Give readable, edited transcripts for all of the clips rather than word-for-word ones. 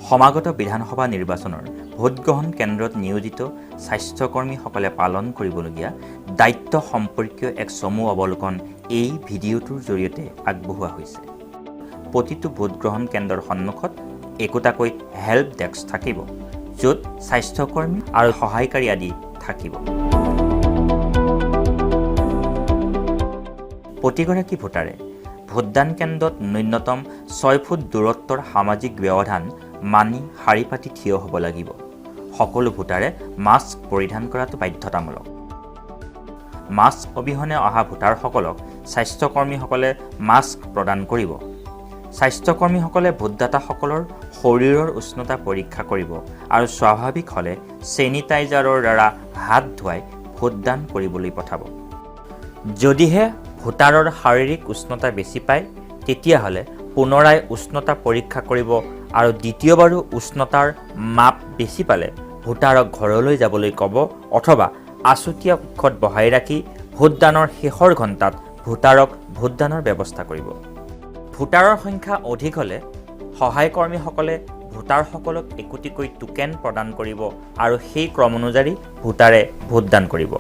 সমাগত বিধানসভা নিৰ্বাচনৰ ভোটগ্ৰহণ কেন্দ্ৰত নিয়োজিত স্বাস্থ্যকৰ্মীসকলে পালন কৰিবলগীয়া দায়িত্ব সম্পৰ্কীয় এক চমু অৱলোকন এই ভিডিঅ'টোৰ জৰিয়তে আগবঢ়োৱা হৈছে। প্ৰতিটো ভোটগ্ৰহণ কেন্দ্ৰৰ সন্মুখত একোটাকৈ হেল্প ডেস্ক থাকিব, য'ত স্বাস্থ্যকৰ্মী আৰু সহায়কাৰী আদি থাকিব। প্ৰতিগৰাকী ভোটাৰে ভোটদান কেন্দ্ৰত ন্যূনতম 6 ফুট দূৰত্বৰ সামাজিক ব্যৱধান মানি শাৰী পাতি থিয় হ'ব লাগিব। সকলো ভোটাৰে মাস্ক পৰিধান কৰাটো বাধ্যতামূলক। মাস্ক অবিহনে অহা ভোটাৰসকলক স্বাস্থ্যকৰ্মীসকলে মাস্ক প্ৰদান কৰিব। স্বাস্থ্যকৰ্মীসকলে ভোটদাতাসকলৰ শৰীৰৰ উষ্ণতা পৰীক্ষা কৰিব আৰু স্বাভাৱিক হ'লে ছেনিটাইজাৰৰ দ্বাৰা হাত ধুৱাই ভোটদান কৰিবলৈ পঠাব। যদিহে ভোটাৰৰ শাৰীৰিক উষ্ণতা বেছি পায়, তেতিয়াহ'লে পুনৰাই উষ্ণতা পৰীক্ষা কৰিব আৰু দ্বিতীয়বাৰো উষ্ণতাৰ মাপ বেছি পালে ভোটাৰক ঘৰলৈ যাবলৈ ক'ব অথবা আছুতীয়া কক্ষত বহাই ৰাখি ভোটদানৰ শেষৰ ঘণ্টাত ভোটাৰক ভোটদানৰ ব্যৱস্থা কৰিব। ভোটাৰৰ সংখ্যা অধিক হ'লে সহায়কৰ্মীসকলে ভোটাৰসকলক একোটিকৈ টোকেন প্ৰদান কৰিব আৰু সেই ক্ৰম অনুযায়ী ভোটাৰে ভোটদান কৰিব।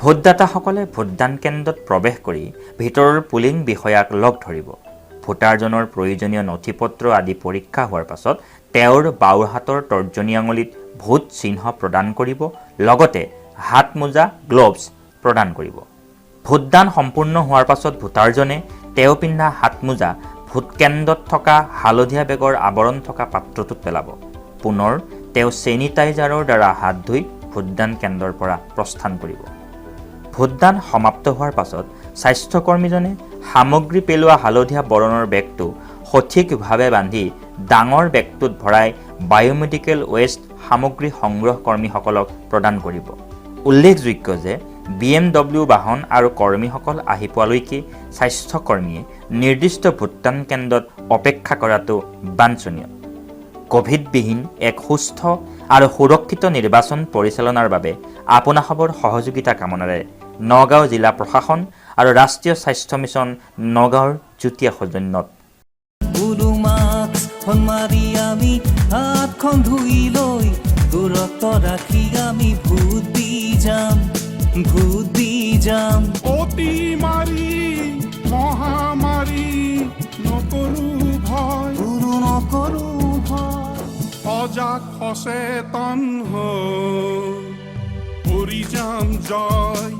ভোটদাতাসকলে ভোটদান কেন্দ্ৰত প্ৰৱেশ কৰি ভিতৰৰ পুলিং বিষয়াক লগ ধৰিব। ভোটাৰজনৰ প্ৰয়োজনীয় নথি পত্ৰ আদি পৰীক্ষা হোৱাৰ পাছত তেওঁৰ বাওঁৰ হাতৰ তৰ্জনী আঙুলিত ভোট চিহ্ন প্ৰদান কৰিব, লগতে হাত মোজা, গ্ল'ভছ প্ৰদান কৰিব। ভোটদান সম্পূৰ্ণ হোৱাৰ পাছত ভোটাৰজনে তেওঁ পিন্ধা হাতমোজা ভোটকেন্দ্ৰত থকা হালধীয়া বেগৰ আৱৰণ থকা পাত্ৰটোত পেলাব। পুনৰ তেওঁ ছেনিটাইজাৰৰ দ্বাৰা হাত ধুই ভোটদান কেন্দ্ৰৰ পৰা প্ৰস্থান কৰিব। ভোটদান সমাপ্ত হোৱাৰ পাছত স্বাস্থ্যকৰ্মীজনে সামগ্ৰী পেলোৱা হালধীয়া বৰণৰ বেগটো সঠিকভাৱে বান্ধি ডাঙৰ বেগটোত ভৰাই বায়'মেডিকেল ৱেষ্ট সামগ্ৰী সংগ্ৰহ কৰ্মীসকলক প্ৰদান কৰিব। উল্লেখযোগ্য যে বিএমডব্লিউ বাহন আৰু কৰ্মীসকল আহি পোৱালৈকে স্বাস্থ্যকৰ্মীয়ে নিৰ্দিষ্ট ভোটদান কেন্দ্ৰত অপেক্ষা কৰাটো বাঞ্ছনীয়। ক'ভিডবিহীন এক সুস্থ আৰু সুৰক্ষিত নিৰ্বাচন পৰিচালনাৰ বাবে আপোনাসৱৰ সহযোগিতা কামনাৰে নগাঁও জিলা প্ৰশাসন আৰু ৰাষ্ট্ৰীয় স্বাস্থ্য মিছন নগাঁৱৰ যুটীয়া সৌজন্যত। বোলো মাস্কখন মাৰি আমি হাতখন ধুই লৈ, দূৰত্ব ৰাখি আমি ভোট দি যাম, ভোট দি যাম। অতিমাৰী মহামাৰী নকৰো ভয়। বোলো নকৰো ভয়। সজাগ সচেতন হৈ কৰি যাম জয়।